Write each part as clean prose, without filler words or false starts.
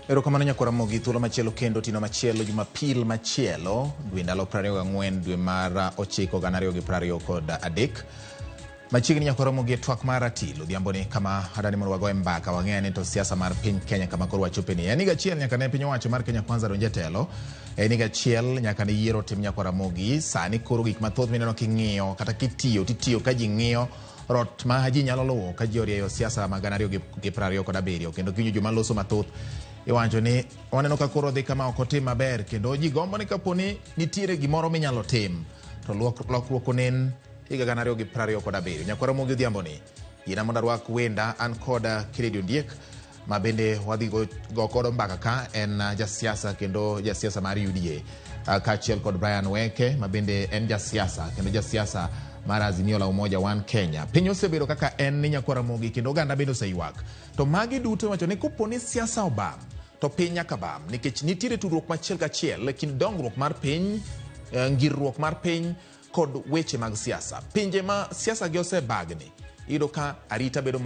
Erokamano nyakwara Ramogi, thuolo machielo kendo otieno machielo, Jumapil machielo, dwe ndalo 24 dwe mar 9 2023. Machiegni nyakwara Ramogi e twak mar ratil odhiamboni kama adani mondo wagoye mbaka wang'e ni to siasa mar piny Kenya kama koro wachope ni. En higa achiel nyaka ne piny owacho mar Kenya Kwanza donj e telo. En higa achiel nyaka ne yiero tim nyakwara Ramogi. Sani koro gik mathoth mineno king'iyo kata kitiyo titiyo ka ji ng'iyo rot ma ji nyalo luwo ka ji orieyo siasa mag 2027 kendo kiwinjo joma loso mathoth iwacho ni waneno ka koro dhi kama ok otim maber kendo ji gombo ni kapo ni nitiere gimoro minyalo tim to lokruok onen higa 2027. Nyakwara Ramogi odhiambo ni yiena mondo arwak wenda an kod Kennedy Ondiek ma bende wadhi go godo mbaka ka en jasiasa kendo jasiasa mar UDA kaachiel kod Brian Weke ma bende en jasiasa kendo jasiasa mar Azimio la Umoja One Kenya. Piny osebedo kaka en ni nyakwar Ramogi kendo oganda bende oseywak. To magi duto iwacho ni kopo ni siasa obam to piny nyaka bam nikech nitiere tudruok machiel kachiel e kind dongruok mar piny, ngirruok mar piny kod weche mag siasa. Pinje ma siasa gi osebagni iyudo ka arita bedo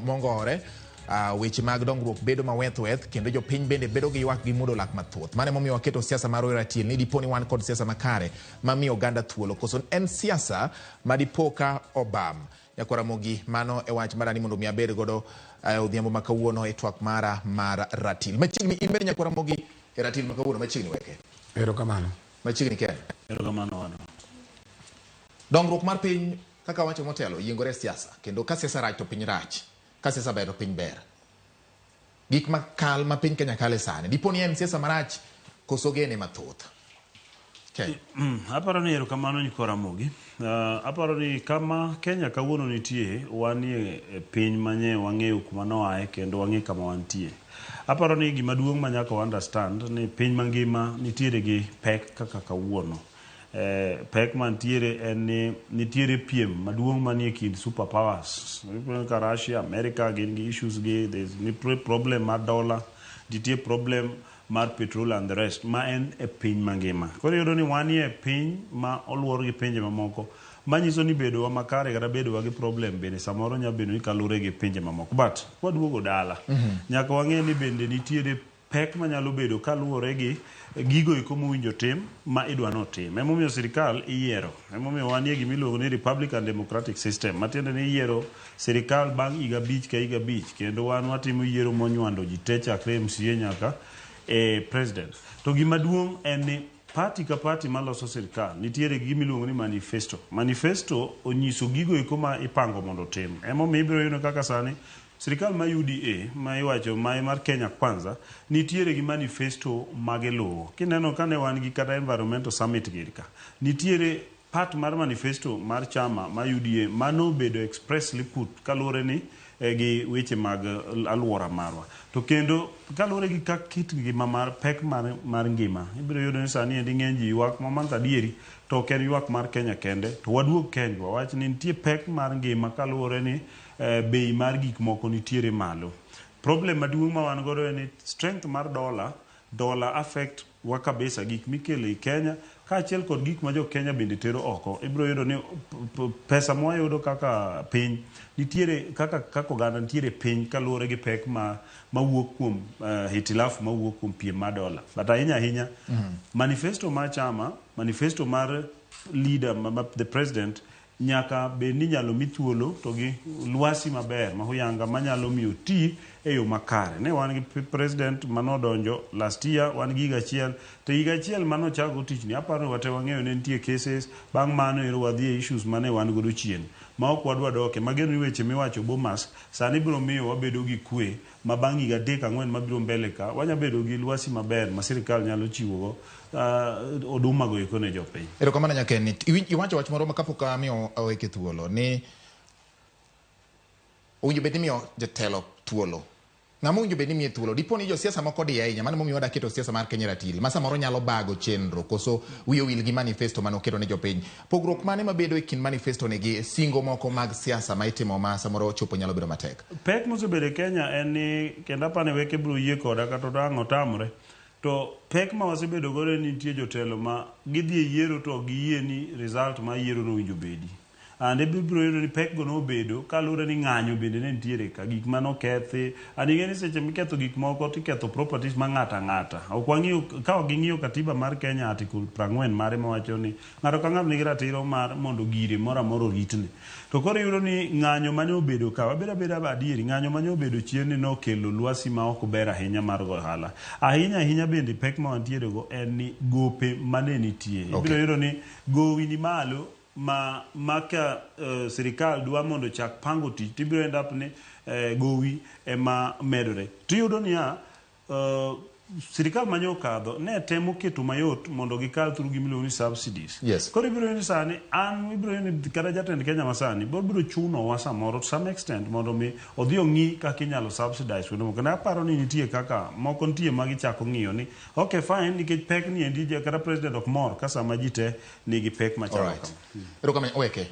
mongore, weche mag dongruok bedo maweth weth kendo jopiny bende bedo gi ywak gi mudo lak mathoth. Mano emomiyo waketo siasa mar ratil ni dipo ni wan kod siasa makare mamiyo oganda thuolo koso en siasa ma dipo ka obam. Nyakwar Ramogi, mano e wach madani mondo mi abed godo odhiambo ma kawuono e twak mara mar ratil. Machiegni in bende nyakwar Ramogi e ratil ma kawuono machiegni weke. Erokamano. Machiegni Ken. Erokamano wadwa. Dongruok mar piny kaka wacho motelo yiengore e siasa kendo ka siasa rach to piny rach, ka siasa ber to piny ber. Gik ma kal ma piny Kenya kale sani dipo ni en siasa marach koso gene mathoth. Ken. Aparo ni erokamano nyikwa Ramogi. Aparo ni kama Kenya kawuono nitie, wanie e piny manye wang'eyo kuma noaye kendo wang'e kama wantie. Aparo ni gima duong' ma nyaka wa understand ni piny mangima nitiere gi pek kaka kawuono. Pek mantiere en ni nitiere piem maduong' manie kind super powers. Ka Russia, America gin gi issues gi, there's nitie problem mar dollar, nitie problem mar petrol and the rest ma en e piny mangima. Koro iyudo ni wanie piny ma oluor gi pinje mamoko manyiso ni bedowa makare kata bedowa gi problem bende samoro nyalo bedo ni kaluwore gi pinje mamoko. But kwaduogo dala, nyaka wang'e ni bende nitiere pek manyalo bedo kaluwore gi gigo eko mowinjo tim ma idwa notim. Emomiyo sirikal iyiero. Emomiyo wanie gima iluongo ni Republican Democratic System, matiende ni iyiero sirikal bang' higa abich ka higa abich kendo wan watimo yiero monywando ji te chakre MCA nyaka e president. To gima duong' en ni party ka party maloso sirikal nitiere gi gima iluongo ni manifesto. Manifesto onyiso gigo eko ma ipango mondo otim. Emomiyo ibiro yudo kaka sani sirikal ma UDA ma iwacho ma mar Kenya Kwanza nitiere gi manifesto ma giluwo. Kineno kane wan gi kata environmental summit gir ka, nitiere part mar manifesto mar chama ma UDA manobedo expressly put kaluwore ni gi weche mag aluora marwa. To kendo kaluwore gi kak kit ngima mar pek mar, mar ngima, ibiro yudo ni sani endi ng'eny ji ywak ma mano adieri to ok en ywak mar Kenya kende, to waduog Kenya wawach ni nitie pek mar ngima kaluwore ni bei mar gik moko nitiere malo. Problem maduong' ma wan godo en ni strength mar dollar, dollar affect wa kabisa gik mikelo ei Kenya kaachiel kod gik ma jo Kenya bende tero oko. Ibiro yudo ni pesa mwayudo kaka piny nitiere kaka kaka oganda nitiere piny kaluwore gi pek ma mawuok kuom hitilafu mawuok kuom piem mar dola. But ahinya ahinya manifesto mar chama, manifesto mar leader ma, ma, the president nyaka bed ni inyalo mi thuolo to gi lwasi maber ma huyanga manyalo miyo ti e yo makare. Ne wan gi president manodonjo last year, wan gi higa achiel, to higa achiel manochako tich ni aparo ni wate wang'eyo ne nitie cases, bang' mano ero wadhi e issues mane wan godo chien ma ok wadwa doke. Mageno ni weche miwacho Bomas sani biro miyo wabedo gi kwe ma bang' higa adek ang'wen mabiro mbele ka wanya bedo gi lwasi maber ma sirikal nyalo chiwogo oduma go eko ne jopiny. Erokamano Nyakeni. Iwacho wach moro ma kapok amiyo Aweke thuolo ni owinjo bed ni imiyo jotelo thuolo. Ng'ama owinjo bed ni imiye thuolo? Dipo ni josiasa moko odiye ahinya, mano emomiyo wadwa keto siasa mar Kenya ratil ma samoro nyalo bago chenro koso wiye owil gi manifesto mane oketo ne jopiny. Pogruok mane mabedo e kind manifesto ni gi singo moko mag siasa ma itimo ma samoro chopo nyalo bedo matek? Pek mosebedo e Kenya en ni kendo apani Weke biro yie koda kata ang' otamre. To pek ma wasebedo godo en ni nitie jotelo ma gidhi e yiero to ok giyie ni result mar yiero no owinjo obedi. And ibiro yudo ni pek go nobedo kaluwore ni ng'anyo bende ne nitiere ka, gik mane okethi. And ing'e ni seche miketho gik moko tiketho properties ma ng'ato ang'ata. Ok wang'iyo ka ok ging'iyo katiba mar Kenya article 40 mare mawacho ni ng'ato ka ng'ato nigi ratiro mar mondo gire moro amora oritne. To koro iyudo ni ng'anyo mane obedo ka, wabed abeda adieri, ng'anyo mane obedo chien ni nokelo lwasi ma ok ber ahinya mar go ohala. Ahinya ahinya bende pek ma wantiere go en ni gope mane nitie. Ibiro yudo ni gowi ni malo ma ka sirikal dwa mondo ochak pango tich tibiro end up ni gowi ema medore. Tiyudo niya, sirikal manye okadho ne temo keto mayot mondo gikal through gimiluongo ni subsidies. Koro ibiro yudo ni sani an ibiro yudo ni kata jatend Kenya masani biro chunowa samoro to some extent mondo mi odhi ong'i kaka inyalo subsidize kuonde moko. Aparo ni nitie kaka moko nitie ma gichako ng'iyo ni okay fine nikech pek ni endi kata president ok mor ka sama ji te nigi pek machalo kama. Erokamano Oweke.